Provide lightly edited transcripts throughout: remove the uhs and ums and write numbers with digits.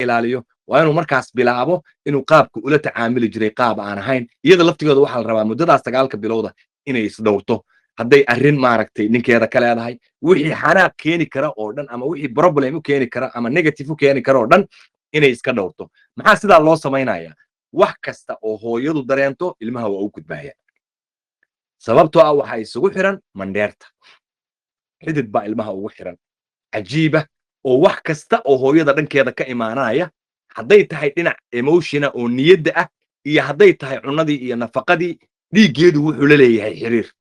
Ilaaliyo. Waa inuu markaas bilaabo inuu qaabka ula tacaamuli jiray qaab aan ahayn. Iyada laftigooda waxaa la rabaa muddadaas 9-ka bilowda inay isdhowrto. Hadday arrin, maaragtay, ninkeeda ka leedahay, wixii xanaaq keeni kara oo dhan ama wixii problem u keeni kara ama negative u keeni kara oo dhan inay iska dhowrto. Maxaa sidaa loo samaynaya? Wax kasta oo hooyadu dareento ilmaha waa u gudbaya, sababtoo ah waxaa isugu xiran mandheerta. Xidid baa ilmaha ugu xiran cajiiba, oo wax kasta oo hooyada dhankeeda ka imaanaya, hadday tahay dhinac emotion ah oo niyadda ah iyo hadday tahay cunnadii iyo nafaqadii, dhiiggeedu wuxuu la leeyahay xiriir.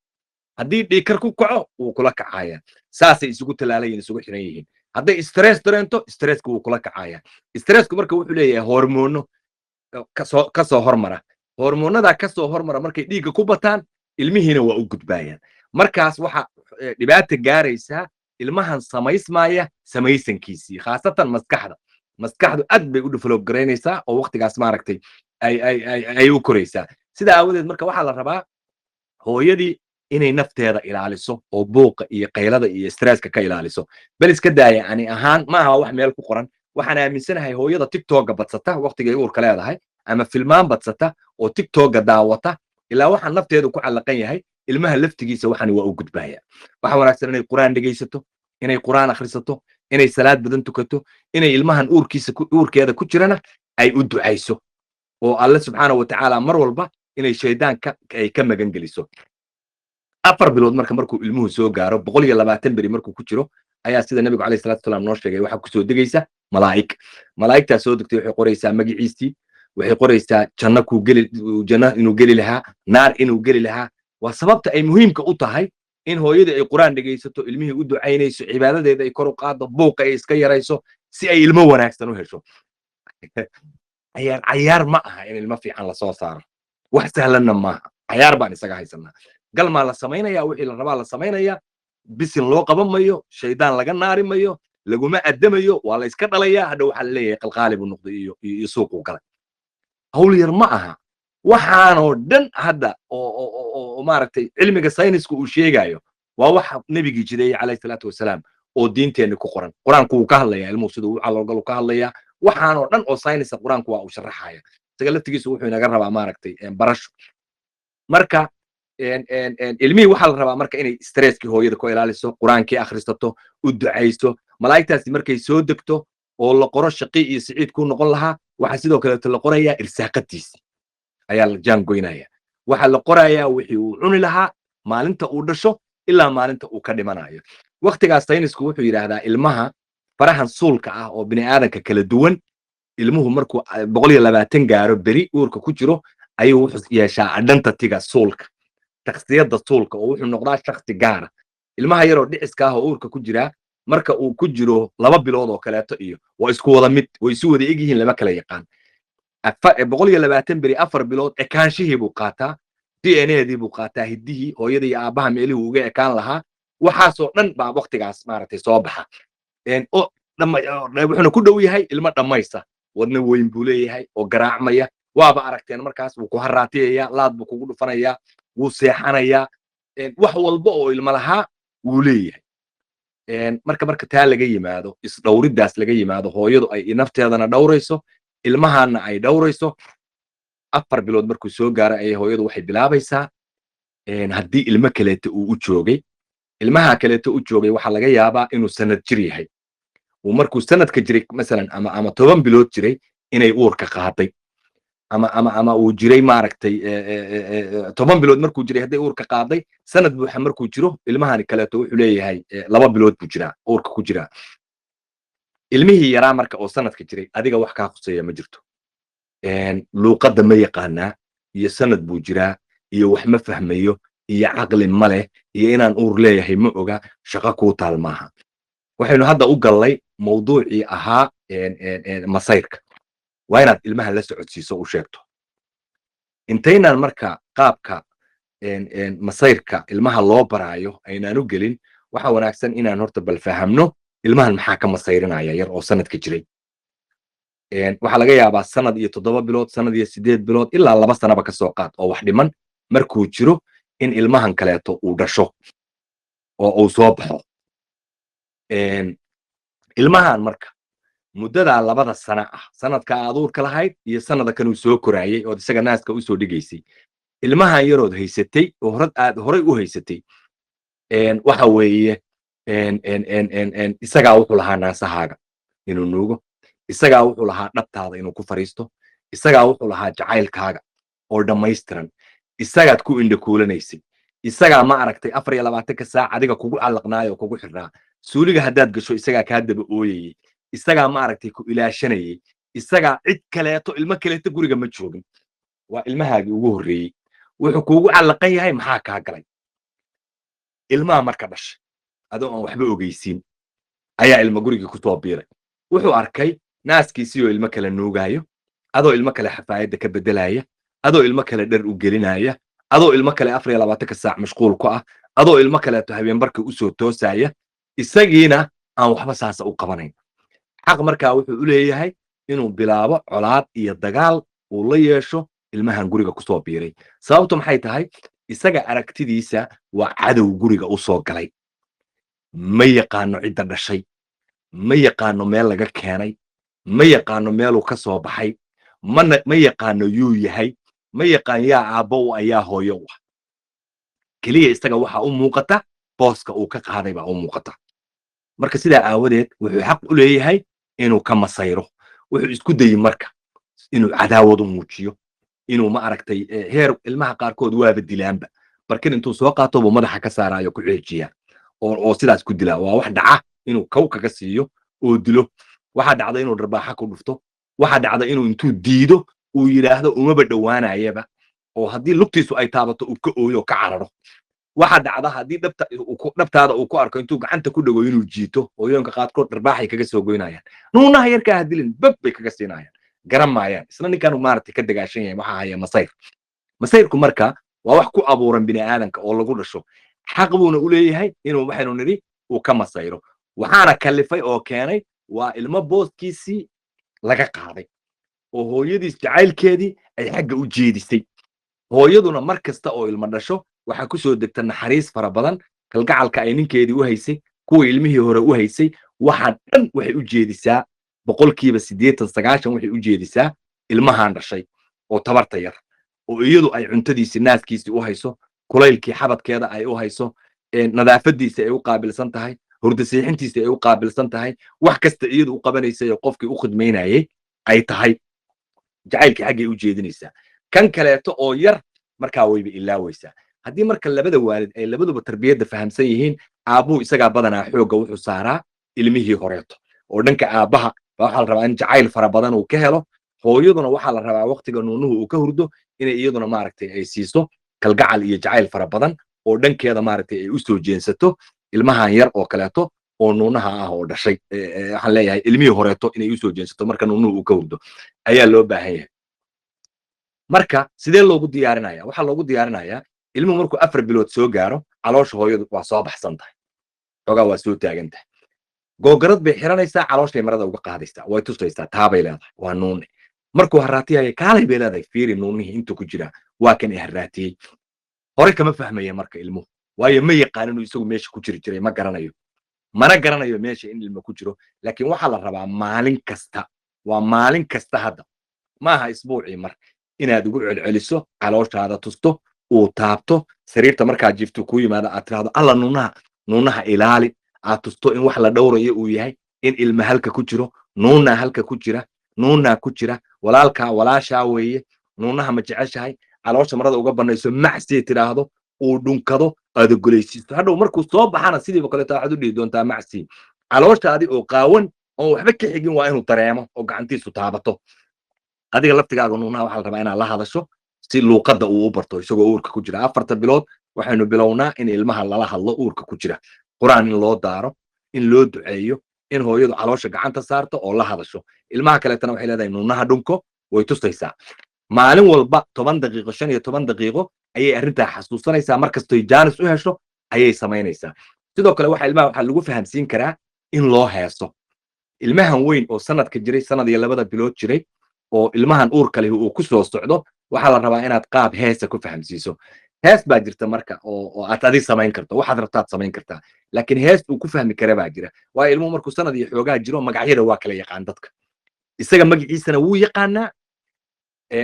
Haddii dhiigkar ku kaco, wuu kula kacaya. Saasay isugu talaalayiin, isugu xiran yihiin. Hadday stress dareento, stresska wuu kula kacaya. Stressku marka wuxuu leeyahay hormoono kasoo hormara. Hormoonada kasoo hormara markay dhiigga ku bataan, ilmihiina waa u gudbayaan. Markaas waxa dhibaata gaaraysaa ilmahan samaysmaya samaysankiisii, khaasatan maskaxda. Maskaxdu aad bay u develop garaynaysaa oo waqtigaas, maaragtay, ay u koraysaa. Sidaa aawadeed marka waxaa la rabaa hooyadii inay nafteeda ilaaliso oo buuqa iyo qaylada iyo stresska ka ilaaliso. Bal iska daaya, ani ahaan ma aha wax meel ku qoran. Waxaan aaminsanahay hooyada TikToka badsata waqtigay uurka leedahay ama filmaan badsata oo TikToka daawata, ilaa waxaan nafteedu ku callaqan yahay, ilmaha laftigiisa waxani waa u gudbaya. Waxa wanaagsan inay Qur'aan dhegaysato, inay Qur'aan akhrisato, inay salaad badan tukato, inay ilmahan uurkiisa, uurkeeda ku jirana ay u ducayso oo Alle subxaana wa tacaala mar walba inay shaydaanka ay ka magan geliso. 4 bilood marka markuu ilmuhu soo gaaro, 120 beri markuu ku jiro, ayaa, sida Nebigu calayhi salaatu wasalaam noo sheegay, waxaa kusoo degaysa malaa'ig. Malaa'igtaa soo degtay waxay qoraysaa magaciisii, waxay qoraysaa janno kuu geli, janno inuu geli lahaa, naar inuu geli lahaa. Waa sababta ay muhiimka u tahay in hooyadii ay Qur'aan dhegaysato, ilmihii u ducaynayso, cibaadadeeda ay kor u qaaddo, buuqa ay iska yarayso, si ay ilmo wanaagsan u hesho. Cayaar cayaar ma aha in ilmo fiican lasoo saaro, wax sahlanna maaha. Cayaar baan isaga haysanaa. Galmaa la samaynaya, wixii la rabaa la samaynaya, bisin loo qaban mayo, shaydaan laga naari mayo, laguma addamayo, waa la iska dhalayaa. Hadha waxaa la leeyahay qalqaali buu noqday iyo suuquu galay. Hawl yar ma aha. Waxaanoo dhan hadda oo, maaragtay, cilmiga saynisku uu sheegayo waa waxa Nebigii jideeyey calayhi salaatu wasalaam oo diinteenni ku qoran. Qur-aanku wuu ka hadlayaa ilmuhu siduu u caloolgalu ka hadlayaa. Waxaanoo dhan oo saynisa Qur-aanku waa uu sharaxaya. Isaga laftigiisu wuxuu inaga rabaa, maaragtay, barasho. Marka ilmihii waxaa la rabaa marka inay stresskii hooyada ku ilaaliso, Qur-aankii akhrisato, u ducayso. Malaa'igtaasi markay soo degto oo la qoro shaqi iyo siciid kuu noqon lahaa, waxaa sidoo kaleeto la qorayaa irsaaqadiisi ayaa la jaangoynaya. Waxaa la qorayaa wixii uu cuni lahaa maalinta uu dhasho ilaa maalinta uu ka dhimanayo. Waktigaas saynisku wuxuu yidhaahdaa ilmaha farahan suulka ah oo bini aadanka kala duwan, ilmuhu markuu 120 gaaro beri uurka ku jiro ayuu wuxuu yeeshaa identityga suulka, shaksiyadda suulka, oo wuxuu noqdaa shaksi gaara. Ilmaha yaroo dhiciska ah oo uurka ku jiraa, marka uu ku jiro 2 bilood oo kaleeto iyo waa isku wada mid, way isu wada egyihiin, lama kala yaqaan. 120 beri, 4 bilood, ekaanshihii buu qaataa, DNA-dii buu qaataa, hiddihii hooyada iyo aabbaha meelihii uga ekaan lahaa, waxaasoo dhan baa waktigaas, maaragtay, soo baxa. Wuxuuna ku dhow yahay ilmo dhammaysa. Wadna weyn buu leeyahay oo garaacmaya, waaba aragteen. Markaas wuu ku haraatiyaya, laad buu kugu dhufanayaa, wuu seexanayaa, wax walba oo ilmo lahaa wuu leeyahay. Marka taa laga yimaado, isdhowriddaas laga yimaado, hooyadu ay nafteedana dhowrayso, ilmahana ay dhowrayso, 4 bilood markuu soo gaaro ayay hooyadu waxay bilaabaysaa, haddii ilmo kaleeto uu u joogay, ilmaha kaleeto u joogay waxaa laga yaabaa inuu sanad jir yahay uu markuu sanadka jiray masalan ama 10 bilood jiray inay uurka qaaday, ama uu jiray, maaragtay, 10 bilood markuu jiray hadday uurka qaaday, sanad buuxa markuu jiro ilmahani kaleeto wuxuu leeyahay 2 bilood buu jiraa, uurka ku jiraa. Ilmihii yaraa marka oo sanadka jiray adiga wax kaa khuseeya ma jirto. Luuqadda ma yaqaanaa iyo sanad buu jiraa iyo wax ma fahmayo iyo caqli ma leh iyo inaan uur leeyahay ma oga, shaqo kuu taal maaha. Waxaynu hadda u gallay mawduucii ahaa masayrka. Waa inaad ilmaha la socodsiiso, u sheegto. Intaynaan marka qaabka masayrka ilmaha loo baraayo aynaan u gelin, waxa wanaagsan inaan horta bal fahamno ilmahan maxaa ka masayrinaya yar oo sanadka jiray. Waxaa laga yaabaa sanad iyo 7 bilood, sanad iyo 8 bilood, ilaa 2 sanaba ka soo qaad oo wax dhiman markuu jiro in ilmahan kaleeto uu dhasho oo uu soo baxo. Ilmahan marka Muddadaa 2da sano ah, sanadka aad uurka lahayd iyo sanada kanuu soo koraayey ood isaga naaska usoo dhigaysay, ilmahan yarood haysatay oo horad aad horay u haysatay, waxa weeye isagaa wuxuu lahaa naasahaaga inuu nuugo, isagaa wuxuu lahaa dhabtaada inuu ku fariisto, isagaa wuxuu lahaa jacaylkaaga oo dhammaystiran, isagaad ku indhakuulanaysay, isagaa, ma aragtay, 24-ka saac adiga kugu callaqnaayoo kugu xirnaa. Suuliga haddaad gasho, isagaa kaa daba ooyayey, isagaa, ma aragtay, ku ilaashanayey, isagaa cid kaleeto, ilmo kaleeto guriga ma joogin. Waa ilmahaagii ugu horreeyey, wuxuu kuugu callaqan yahay. Maxaa kaa galay? Ilmaha marka dhashay, adoo aan waxba ogeysiin ayaa ilmo gurigii kusoo biiray. Wuxuu arkay naaskiisii oo ilmo kale nuugaayo, adoo ilmo kale xafaayadda ka beddelaya, adoo ilmo kale dhar u gelinaya, adoo ilmo kale 24-ka saac mashquul ku ah, adoo ilmo kaleeto habeenbarka usoo toosaya, isagiina aan waxba saasa u qabanayn. Xaq markaa wuxuu u leeyahay inuu bilaabo colaad iyo dagaal uu la yeesho ilmahan guriga kusoo biiray. Sababtu maxay tahay? Isaga aragtidiisa waa cadow guriga u soo galay. Ma yaqaano cidda dhashay, ma yaqaano meel laga keenay, ma yaqaano meeluu ka soo baxay, mana ma yaqaano yuu yahay, ma yaqaan yaa aabbo u ayaa hooyo u ah. Keliya isaga waxaa u muuqata booska uu ka qaaday baa u muuqata. Marka sidaa aawadeed wuxuu xaq u leeyahay inuu ka masayro. Wuxuu isku dayi marka inuu cadaawad u muujiyo, inuu, ma aragtay, heer ilmaha qaarkood waaba dilaanba. Barkin intuu soo qaato buu madaxa ka saaraayo, ku ceejiyaa oo sidaas ku dilaa. Waa wax dhaca inuu kaw kaga siiyo oo dilo. Waxaa dhacda inuu dharbaaxa ku dhufto. Waxaa dhacda inuu intuu diido uu yidhaahdo umaba dhowaanayaba, oo haddii lugtiisu ay taabato uu ka ooyo oo ka cararo. Waxaa dhacda haddii dhabtaada uu ku arko intuu gacanta ku dhego inuu jiito. Hooyooyinka qaarkood dharbaaxay kaga soo goynayaan. "Nuunaha yarkaa ha dilin," bab bay kaga siinayaan. Garan maayaan isna ninkan, maaragtay, ka dagaashan yahay. Waxaa haya masayr. Masayrku marka waa wax ku abuuran bini aadanka oo lagu dhasho. Xaq buuna u leeyahay inuu, waxaynu nidhi, uu ka masayro. Waxaana kalifay oo keenay waa ilmo booskiisii laga qaaday oo hooyadiis jacaylkeedii ay xagga u jeedisay. Hooyaduna mar kasta oo ilmo dhasho waxaa ku soo degta naxariis fara badan. Kalgacalka ay ninkeedii u haysay, kuwa ilmihii hore u haysay, waxaa dhan waxay u jeedisaa, 80%, 90% waxay u jeedisaa ilmahan dhashay oo tabarta yar, oo iyadu ay cuntadiisii, naaskiisii u hayso, kulaylkii xabadkeeda ay u hayso, nadaafadiisa ay u qaabilsan tahay, hurda seexintiisa ay u qaabilsan tahay, wax kasta iyadu u qabanaysay oo qofkii u khidmaynayay ay tahay. Jacaylkii xaggay u jeedinaysaa. Kan kaleeto oo yar markaa wayba ilaawaysaa. Haddii marka labada waalid ay labaduba tarbiyadda fahamsan yihiin, aabbuhu isagaa badanaa xoogga wuxuu saaraa ilmihii horeeto, oo dhanka aabbaha baa waxaa la rabaa in jacayl fara badan uu ka helo. Hooyaduna waxaa la rabaa waqtiga nuunuhu uu ka hurdo inay iyaduna, maaragtay, ay siiso kalgacal iyo jacayl fara badan, oo dhankeeda, maaragtay, ay u soo jeensato ilmahan yar oo kaleeto oo nuunaha ah oo dhashay. Waxaan leeyahay ilmihii horeeto inay usoo jeensato marka nuunuhu uu ka hurdo ayaa loo baahan yahay. Marka sidee loogu diyaarinaya? Waxaa loogu diyaarinayaa, ilmuhu markuu 4 bilood soo gaaro, caloosha hooyadu waa soo baxsan tahay, xoogaa waa soo taagan tahay. Googarad bay xiranaysaa, calooshay marada uga qaadaysaa, way tusaysaa, taabay leedahay, "Waa nuune." Markuu haraatiyaya, "Kaalay," bay leedahay, "fiiri nuunihii intuu ku jiraa, waa kan i haraatiyey." Hore kama fahmaya marka ilmuhu, waayo ma yaqaan inuu isagu meesha ku jiri jiray, ma garanayo, mana garanayo meesha in ilmo ku jiro. Laakiin waxaa la rabaa maalin kasta, waa maalin kasta hadda, maaha isbuucii mar, inaad ugu celceliso, calooshaada tusto, uu taabto, sariirta markaad jifto kuu yimaado, aad tirahdo, "Alla, nuunaha, nuunaha ilaali." Aad tusto in wax la dhowrayo uu yahay, in ilma halka ku jiro, nuunaa halka ku jira, nuunaa ku jira, walaalkaa, walaashaa weeye, nuunaha ma jeceshahay? Caloosha marada uga banayso, macsii tidhaahdo, uu dhunkado, aad ogolaysiisto. Hadhow markuu soo baxana sidiiba kaleeto waxaad u dhihi doontaa macsii. Calooshaadii oo qaawan oon waxba ka xigin waa inuu dareemo oo gacantiisu taabato. Adiga laftigaaga nuunaha waxaa la rabaa inaad la hadasho si luuqadda uu u barto isagoo uurka ku jira. 4-ta bilood waxaynu bilownaa in ilmaha lala hadlo uurka ku jira, Qur'aan in loo daaro, in loo duceeyo, in hooyadu caloosha gacanta saarto oo la hadasho ilmaha. Kaleetana waxay leedahay, "Nuunaha dhunko." Way tusaysaa maalin walba 10 daqiiqo, 15 daqiiqo ayay arrintaa xasuusanaysaa. Markastoy jaanis u hesho ayay samaynaysaa. Sidoo kale waxa ilmaha waxaa lagu fahamsiin karaa in loo heeso. Ilmahan weyn oo sanadka jiray, sanad iyo 2-da bilood jiray, oo ilmahan uurka leh uu ku soo socdo, waxaa la rabaa inaad qaab heesa ku fahamsiiso. Hees baa jirta marka oo aad adig samayn karto, waxaad rabtaad samayn kartaa, laakiin hees uu ku fahmi kara baa jira. Waayo, ilmuhu markuu sanad iyo xoogaa jiro, magacyada waa kala yaqaan dadka. Isaga magaciisana wuu yaqaanaa,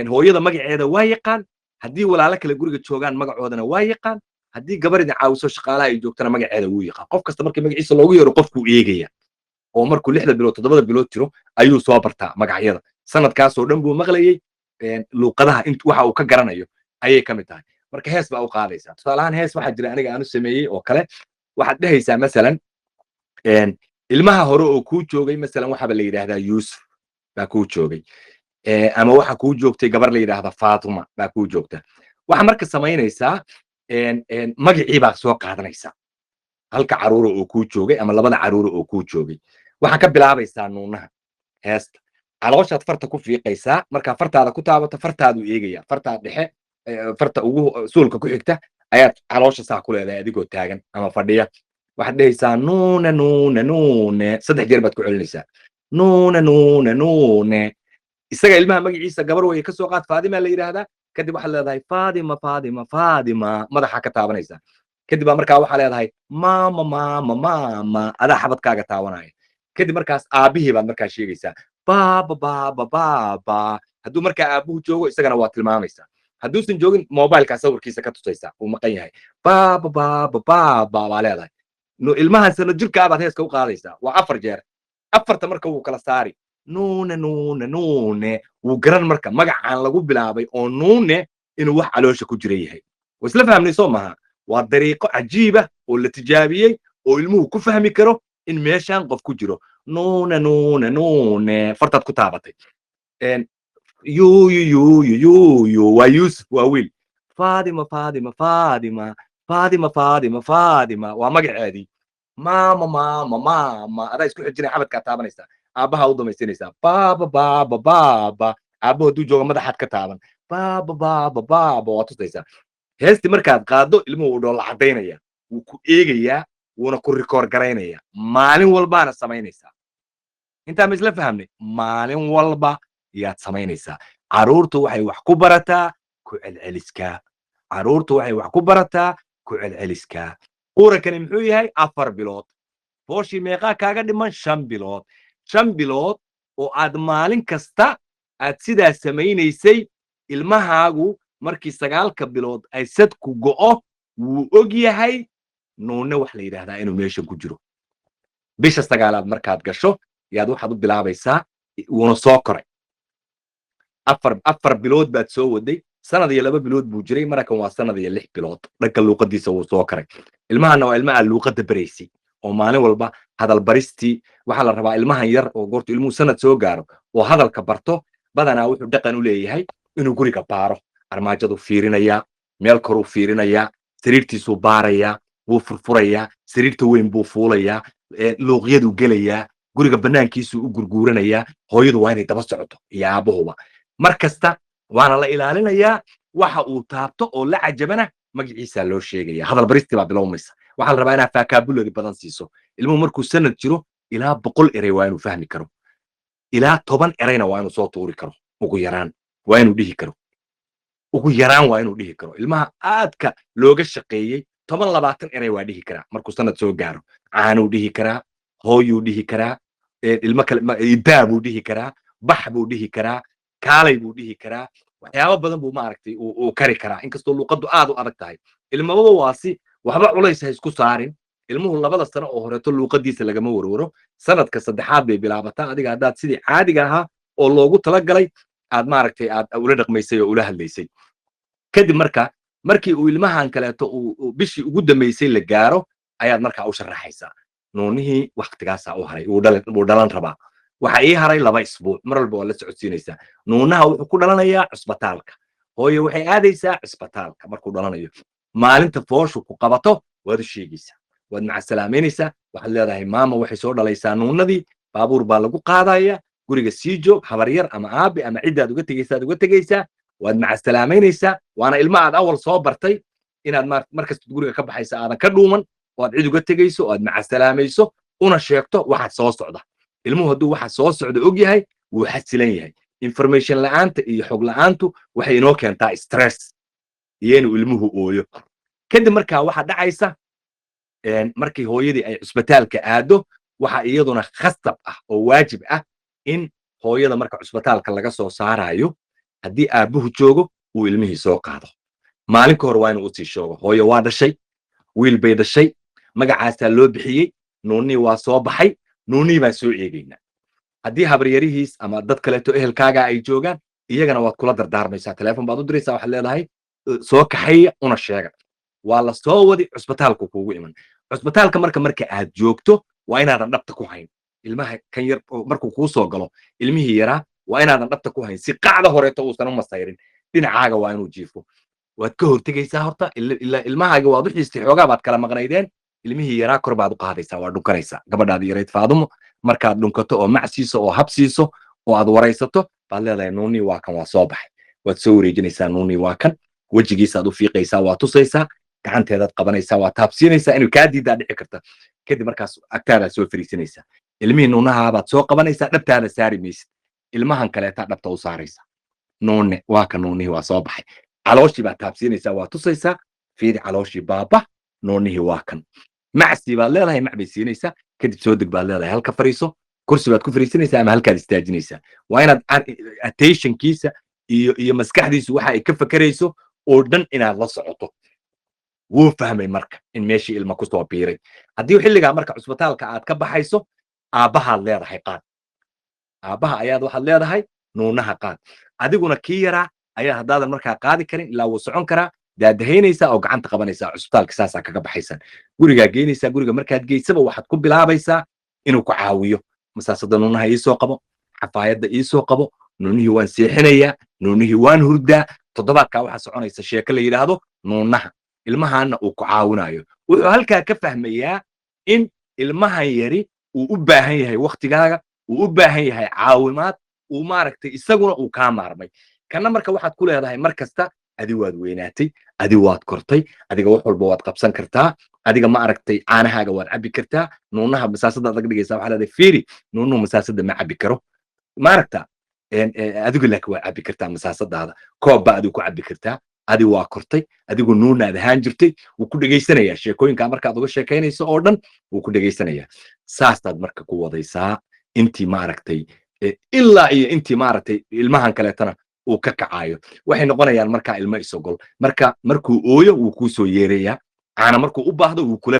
hooyada magaceeda waa yaqaan, haddii walaalo kale guriga joogaan magacoodana waa yaqaan, haddii gabar idin caawiso shaqaalaha ay joogtana magaceeda wuu yaqaan. Qof kasta markii magaciisa loogu yeero qofkuu eegaya, oo markuu 6da bilood, 7da bilood jiro ayuu soo bartaa magacyada. Sanadkaasoo dhan buu maqlayey luuqadaha. Int waxa uu ka garanayo ayay ka mid tahay. Marka hees baa u qaadaysaa. Tusaale ahaan, hees waxaa jira aniga aanu sameeyey oo kale. Waxaad dhehaysaa masalan, ilmaha hore oo kuu joogay, masalan waxaaba la yidhaahdaa Yuusuf baa kuu joogay, ama waxa kuu joogtay gabar la yidhaahda Faatuma baa kuu joogta. Waxa marka samaynaysaa, magacii baa soo qaadanaysaa halka caruura oo kuu joogay ama labada caruura oo kuu joogay. Waxaa ka bilaabaysaa nuunaha heesta. Calooshaad farta ku fiiqaysaa. Markaa fartaada ku taabato, fartaaduu eegaya. Fartaa dhexe, farta ugu suulka ku xigta ayaad caloosha saa ku leedahay adigoo taagan ama fadhiya. Waxaad dhehaysaa "nuune, nuune, nuune". Saddex jeer baad ku celinaysaa "nuune, nuune, nuune". Isaga ilmaha magaciisa gabar weye, kasoo qaad Faadima la yidhaahdaa. Kadib waxaad leedahay "Faadima, Faadima, Faadima". Madaxa ka taabanaysaa. Kadib baa markaa waxaa leedahay "maama, maama, maama". Adaa xabadkaaga taabanaya. Kadib markaas aabbihii baad markaa sheegaysaa: "Baaba, baaba, baaba". Hadduu markaa aabbuhu joogo, isagana waa tilmaamaysaa. Hadduusan joogin, mobilkaa sawirkiisa ka tusaysaa, uu maqan yahay. "Baaba, baaba, baaba" baa leedahay. Ilmahan sano jirkaa baad heeska u qaadaysaa. Waa afar jeer. Afarta marka wuu kala saari: "nuune, nuune, nuune". Wuu garan marka magacaan lagu bilaabay oo nuune inuu wax caloosha ku jira yahay. Waa isla fahmnay, soo maha? Waa dariiqo cajiiba oo la tijaabiyey oo ilmuhu ku fahmi karo in meeshan qof ku jiro. "Nuune, nuune, nuune", fartaad ku taabatay. "Yuyu, yuyu, yuyu" waa Yuusuf, waa wiil. "Faadima, Faadima, Faadima, Faadima, Faadima, Faadima" waa magaceedii. "Maama, maama, maama", adaa isku xijinaya, xabadkaa taabanaysaa. Aabbaha u damaysinaysaa: "Baaba, baaba, baaba". Aabbahu hadduu jooga, madaxaad ka taaban: "Baaba, baaba, baaba". Waa tusaysaa. Heestii markaad qaaddo, ilmuhu wuu dhoolla caddaynaya, wuu ku eegayaa, wuuna ku rikoor garaynaya. Maalin walbaana samaynaysaa. Intaa ma isla fahamnay? Maalin walba yaad samaynaysaa. Carruurtu waxay wax ku barataa ku celceliska. Carruurtu waxay wax ku barataa ku celceliska. Quurankani muxuu yahay? 4 bilood. Fooshii meeqaa kaaga dhiman? 5 bilood. 5 bilood oo aad maalin kasta aad sidaa samaynaysay, ilmahaagu markii 9ka bilood ay sadku go'o, wuu og yahay nuunne wax la yidhaahdaa inuu meeshan ku jiro. Bisha 9aad markaad gasho yaad waxaad u bilaabaysaa. Wuuna soo koray. 4 bilood baad soo waday. Sanad iyo 2 bilood buu jiray. Marakan waa sanad iyo 6 bilood. Dhanka luuqadiisa wuu soo koray. Ilmahana waa ilma aad luuqadda baraysay oo maalin walba hadal baristii. Waxaa la rabaa ilmahan yar oo goortu ilmuhu sanad soo gaaro oo hadalka barto, badanaa wuxuu dhaqan u leeyahay inuu guriga baaro. Armaajadu fiirinayaa, meel koruu fiirinayaa, sariirtiisuu baarayaa, wuu furfurayaa, sariirta weyn buu fuulayaa, luuqyaduu gelayaa, guriga banaankiisuu u gurguuranayaa. Hooyadu waa inay daba socoto iyo aabbahuba mar kasta, waana la ilaalinayaa. Waxa uu taabto oo la cajabana magaciisaa loo sheegaya. Hadal baristii baa bilowmaysa. Waxaa la rabaa inaad vocabulary badan siiso. Ilmuhu markuu sanad jiro, ilaa 100 erey waa inuu fahmi karo, ilaa 10 ereyna waa inuu soo tuuri karo. Ugu yaraan waa inuu dhihi karo, ugu yaraan waa inuu dhihi karo. Ilmaha aadka looga shaqeeyey, 10, 20 erey waa dhihi karaa markuu sanad soo gaaro. Caanuu dhihi karaa, hooyuu dhihi karaa, ilmo kale daa buu dhihi karaa, bax buu dhihi karaa, kaalay buu dhihi karaa. Waxyaabo badan buu maaragtay uu kari karaa, inkastoo luuqaddu aad u adag tahay. Ilmababa waasi waxba culays ha isku saarin. Ilmuhu 2da sano oo horeeto luuqadiisa lagama warwaro. Sanadka saddexaad bay bilaabataa. Adiga haddaad sidii caadiga ahaa oo loogu talagalay aad maaragtay aad ula dhaqmaysay oo ula hadlaysay, kadib marka markii uu ilmahan kaleeto uu bishii ugu dambaysay la gaaro, ayaad markaa u sharaxaysaa nuunihii. Waktigaasaa u haray, wuu dhalan rabaa, waxa ii haray 2 isbuuc. Mar walba waa la socodsiinaysaa. Nuunaha wuxuu ku dhalanayaa cusbitaalka. Hooye waxay aadaysaa cusbitaalka markuu dhalanayo. Maalinta fooshu ku qabato waad u sheegaysaa, waad macasalaameynaysaa. Waxaad leedahay: "Maama waxay soo dhalaysaa nuunadii, baabuur baa lagu qaadaya, guriga sii joog." Habaryar ama aabe ama ciddaad uga tegaysaad uga tegaysaa, waad macasalaameynaysaa. Waana ilmo aad awal soo bartay inaad markasta guriga ka baxaysa aadan ka dhuuman oo aad cid uga tegayso oo aad macasalaamayso, una sheegto waxa soo socda. Ilmuhu hadduu waxa soo socda og yahay, wuu xasilan yahay. Information la'aanta iyo xog la'aantu waxay inoo keentaa stress. Iyo inuu ilmuhu ooyo kadib markaa waxaa dhacaysa, markii hooyadii ay cusbitaalka aado, waxa iyaduna khasab ah oo waajib ah in hooyada marka cusbitaalka laga soo saarayo, haddii aabbuhu joogo, uu ilmihii soo qaado. Maalin ka hor waa inuu usii sheego: "Hooyo waa dhashay, wiil bay dhashay, magacaasaa loo bixiyey, nuunnii waa soo baxay, nuunnii baan soo eegaynaa." Haddii habaryarihiis ama dad kaleeto ehelkaaga ay joogaan, iyagana waad kula dardaarmaysaa, teleefon baad u diraysaa, waxaad leedahay: "Soo kaxeeya, una sheega." Waa la soo wadi, cusbitaalku kuugu iman. Cusbitaalka marka aad joogto, waa inaadan dhabta ku hayn ilmaha kan yar. Markuu kuu soo galo ilmihii yaraa, waa inaadan dhabta ku hayn, si qacda horeeto uusan u masayrin. Dhinacaaga waa inuu jiifo. Waad ka hortegaysaa horta ilaa ilmahaaga waad u xiistay, xoogaa baad kala maqnaydeen. Ilmihii yaraa kor baad u qaadaysaa, waa dhunkanaysaa gabadhaadi yarayd Faadumo. Markaad dhunkato oo mac siiso oo hab siiso oo aad waraysato, baad leedahay: "Nuunii waa kan, waa soo baxay." Waad soo wareejinaysaa: "Nuunii waa kan." Wejigiisaad u fiiqaysaa, waa tusaysaa, gacanteedaad qabanaysaa, waa taabsiinaysaa. Inuu kaa diidaa dhici karta. Kadib markaas agtaadaad soo fariisanaysaa, ilmihii nuunaha soo qabanaysaa. Dhabtaada saari maysid, ilmahan kaleetaa dhabta u saaraysaa. "Nuune waa ka, nuunihii waa soo baxay." Calooshii baad taabsiinaysaa, waa tusaysaa: "Fiiri calooshii, baaba, nuunihii waa kan." Macsi baad leedahay, mac bay siinaysaa. Kadib "Soo deg" baad leedahay, "Halka fariiso." Kursi baad ku fariisanaysaa ama halkaad istaajinaysaa. Waa inaad attentionkiisa iyo maskaxdiisu waxa ay ka fakerayso oo dhan inaad la socoto. Wuu fahmay marka in meeshii ilma kusoo biiray. Haddii xilligaa marka cusbitaalka aad ka baxayso, aabbahaad leedahay: "Qaad." Aabbaha ayaad waxaad leedahay: "Nuunaha qaad." Adiguna kii yaraa ayaa, haddaadan markaa qaadi karin, ilaa wuu socon karaa, daadahaynaysaa oo gacanta qabanaysaa. Cusbitaalka saasaa kaga baxaysan, gurigaa geynaysaa. Guriga markaad geysaba, waxaad ku bilaabaysaa inuu ku caawiyo: "Masaasada nuunaha iisoo qabo, xafaayadda iisoo qabo, nuunihii waan seexinayaa, nuunihii waan hurdaa." Toddobaadkaa waxaa soconaysa sheeko la yidhaahdo nuunaha. Ilmahaana uu ku caawinayo, wuxuu halkaa ka fahmayaa in ilmahan yari uu u baahan yahay waktigaaga, uu u baahan yahay caawimaad, uu maaragtay isaguna uu kaa maarmay. Kana marka waxaad ku leedahay mar kasta: "Adi waad weynaatay, adi waad kortay, adiga wax walba waad qabsan kartaa, adiga ma aragtay, caanahaaga waad cabbi kartaa." Nuunaha masaasada adag dhigaysaa, waxaa leedahay: "Fiiri, nuunuhu masaasada ma cabbi karo, maaragta, adigu laakiin waad cabbi kartaa masaasadaada, koob baa adigu ku cabbi kartaa. Adi waa kortay, adigu nuunaad ahaan jirtay." Wuu ku dhegaysanayaa sheekooyinkaa markaad uga sheekaynayso oo dhan, wuu ku dhegaysanayaa. Saasaad marka ku wadaysaa intii maaragtay ilaa iyo intii maaragtay ilmahan kaleetana uu ka kacayo. Waxay noqonayaan markaa ilmo isogol. Marka markuu ooyo, wuu kuu soo yeerayaa. Caana markuu u baahdo, wuu kula